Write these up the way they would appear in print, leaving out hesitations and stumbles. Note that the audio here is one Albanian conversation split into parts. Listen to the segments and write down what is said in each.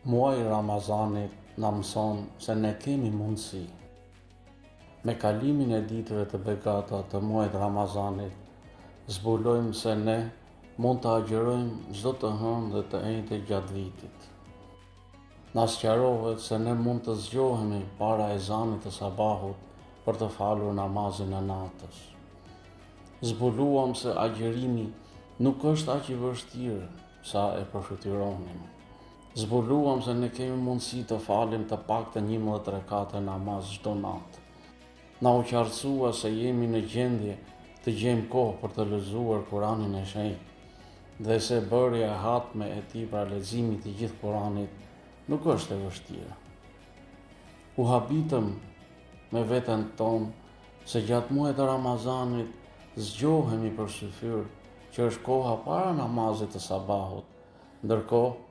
Muaji i Ramazanit na mëson se ne kemi mundësi. Me kalimin e ditëve të begata të muajit Ramazanit, zbulojmë se ne mund të agjërojmë çdo të hënë dhe të enjte gjatë vitit. Na sqarohet se ne mund të zgjohemi para ezanit të sabahut për të falur namazin e natës. Zbuluam se agjërimi nuk është aq i vështirë sa e përfytyronim. Zbuluam se ne kemi mundësi të falim të paktën 11 rekate namaz çdo natë. Na u qartësua se jemi në gjendje të gjejmë kohë për të lexuar Kuranin e Shenjtë dhe se bërja e hatme e tij pra leximi i gjithë Kuranit nuk është e vështirë. U habitëm me veten tonë se gjatë muajit të Ramazanit zgjohemi për syfyr, që është koha para namazit të sabahut, ndërkohë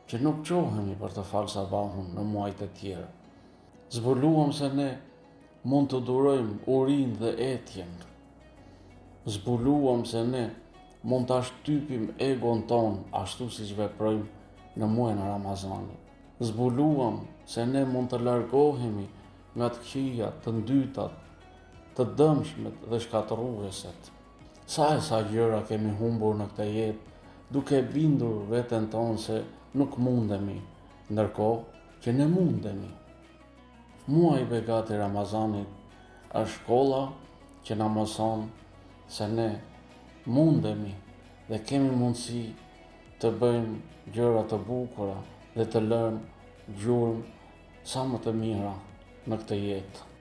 që nuk çohemi për të falë sabahun në muajt e tjerë. Zbuluam se ne mund të durojmë urinë dhe etjen. Zbuluam se ne mund ta shtypim egon tonë ashtu siç veprojmë në muajin e Ramazanit. Zbuluam se ne mund të largohemi nga të këqijat, të ndytat, të dëmshmet dhe shkatërrueset. Sa e sa gjëra kemi humbur në këtë jetë, duke bindur veten tonë se nuk mundemi, ndërkohë që ne mundemi. Muaji i begatë i Ramazanit është shkolla që na mëson se ne mundemi dhe kemi mundësi të bëjmë gjëra të bukura dhe të lëmë gjurmë sa më të mira në këtë jetë.